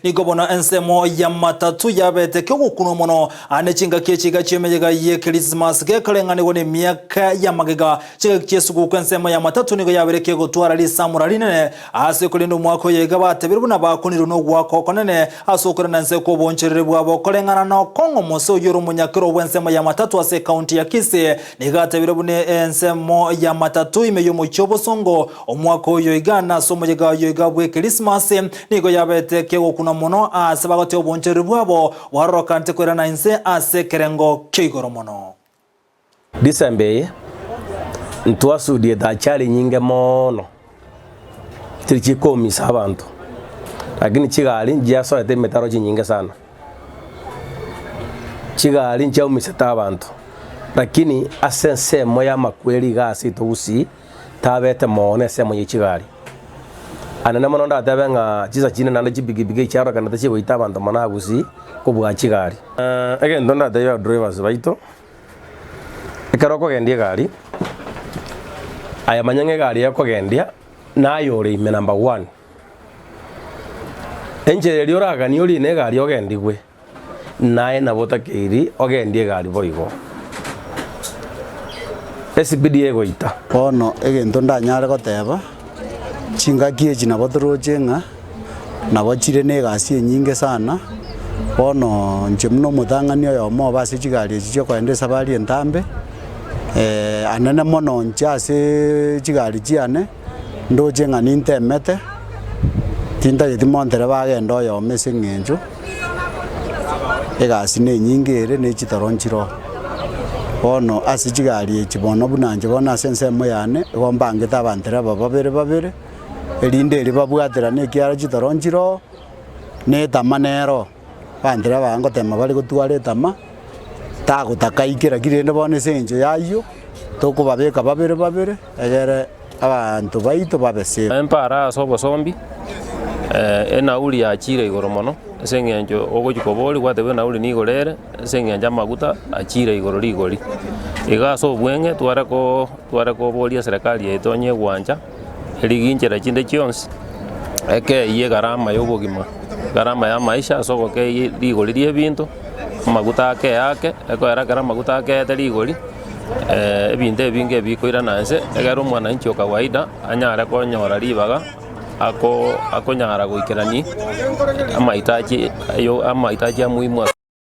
Nigo bono ensemo y'amatatu yabete kegokunwa mono ande chingaki echi iga chi'emeyega y'Ekrisimasi gekareng'anigwa nemiaka y'amagega. Chingaki chi'esuguku ensemo y'amatatu nigo yabere kegotwara risamora rinene ase korende omwaka oyo iga batebire buna bakunirwe nogoaka okonene ase okorenda inse kw'oboonchoreri bwabo koreng'ana nokong'o Mose oyio ore omonyakero bw'ensemo y'amatatu ase ekaunti ya Kisii nigo atebire buna ensemo y'amatatu ime y'omochie obosongo Omwaka oyo iga nase omoyega oyo iga bw'Ekerisimasi nigo yabete kegokunwa mono aase bagotia obonchoreri bwabo bwarorokante koirana inse ase ekerengo kia igoro mono. December eye ntwasudiete achari nyinge moono, chiri chikoumisa abanto, lakini chigari nchiasoete emetaro chinyinge sana. Chigari nchiaumisete abanto, lakini ase ensemo y'amakweri iga ase ito gusii. Tabete mono ensemo ye chigari. Anene mono ndatebe ng'a chinsa chinde naende chipikipiki echiarokanete chigoita abanto mono agusii kobua chigari. Egento ndatebie abadrivers baito, ekero okogendia egari, aye manya ng'a egari eye okogendia naye ore ime number one. Enchera eria oraganie orine egari ogendigwe. Naye nabo otakeiri ogendie egari boigo. Esibidi egoita. Bono egento ndanyare goteba, chingaki echi nabo toroche ng'a nabo chire na egasi enyinge sana, bono inche buna omotang'ani oyomo obe ase chigari echi chiokogenda esabari entambe, anene mono inche aseeee chigari chiane, ndoche ng'a nintemete, tintageti montereba agende oyomo ase eng'encho. Egasi nenyinge ere ne chitoro nchiroo. Bono ase chigari echi bono buna inche bono ase ensemo yane, igo mbangete abantereba babere babere, erinde erio babwaterane ekiagera chitoro nchiroo, na etama nero, abantereba aba ngotema bare gotwara etama, tagotaka aike lakini rende bono ase eng'encho ya aywo, tokobabeka babere babere, egere abanto baito babe safe. Empara ase obosombi, enauri yachiire igoro mono, ase eng'encho ogochia koboria gwateba enauri nigo ere, ase eng'encho amaguta achiire igoro rigori. Iga ase obweng'e tware ko tware koboria eserekari yaito onye egwancha, erigie inchera chinde chionsi, ekeyie egarama ya obogima, egarama ya amaisha ase ogokeyia rigori ria ebinto, amaguta akeye ake, ekoera ekero amaguta akeete rigori. Ebinto ebinge ebikoirana inse, ekero omwananchi o kawaida anyare konyora ribaga ako akonyara goikerania amahitaji ayo amahitaji amuhimu.